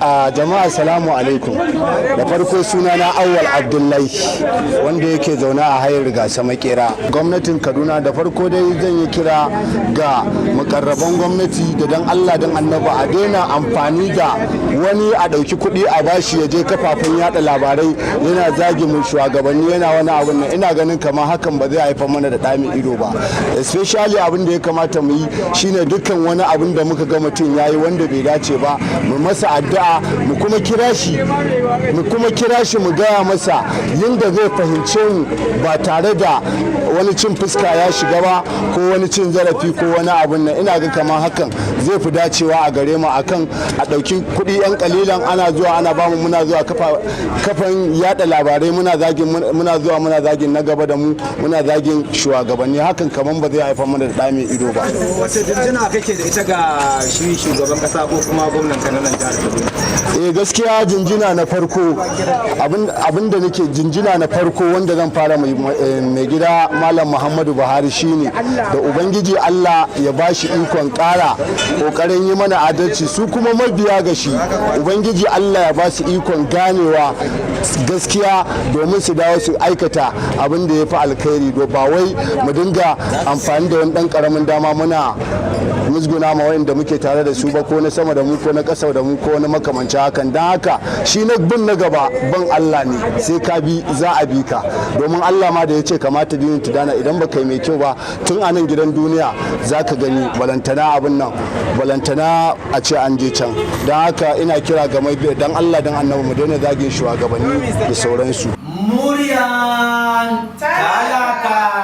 A jama'a, salamu alaikum. Da farko, suna na Awwal Abdullahi, wanda yake zaune a Hayar Rigasa Makera, gwamnatin Kaduna. Da farko dai zan yi kira ga mukarraban gwamnati da dan Allah dan Annaba a daina amfani da wani, a ɗauki kuɗi a bashi ya je kafafen yada labarai yana zagi mu shugabanni, yana wani abun nan. Ina ganin kamar hakan ba zai haifar mana da ɗa mai ido ba. Especially abin da ya kamata mu yi shine, dukkan wani abin da muka ga mutum yayi wanda bai dace ba, mu masa addu'a, mu kuma kira shi, mu gaya masa yadda zai fahimce mu ba tare da wani cin fuska ya shiga ba, ko wani cin zarafi, ko wani abun nan. Ina ga kamar hakan zai fi dacewa a gare mu akan a ɗauki kuɗi 'yan kalilan ana zuwa ana bamu, muna zuwa kafan yada labarai muna zagin, muna zuwa muna zagin na gaba da mu, muna zagin shugabanni. Hakan kamar ba zai haifar mana da ɗa mai ido ba. Wace jinjina kake da ita ga shi shugaban kasa ko kuma gwamnan Kananan jihar Kaduna? Eh, gaskiya jinjina na farko, abin da nake jinjina na farko wanda zan fara mai gida Malam Muhammadu Buhari shine da Ubangiji Allah ya bashi ikon kara kokarin yi mana adalci. Su kuma mabiya ga shi, Ubangiji Allah ya ba su ikon ganewa gaskiya domin su dawo su aikata abin da ya fi alkhairi, ba wai mu dinga amfani da wani dan karamin dama muna musguna ma wayanda muke tare da su ba, ko na sama da mu, ko na ƙasa da mu, ko wani makamancin hakan. Don haka shi na bin na gaba ban Allah ne, sai ka bi za a bi ka, domin Allah ma da ya ce kamata dinin tudana, idan ba kai mai kyau ba tun a nan gidan duniya za ka gani, balantana abin nan, balantana a ce an je can. Don haka ina kira ga mai dan Allah dan Annabi mu daina zagin shugabanni da sauransu. Muryan Talaka.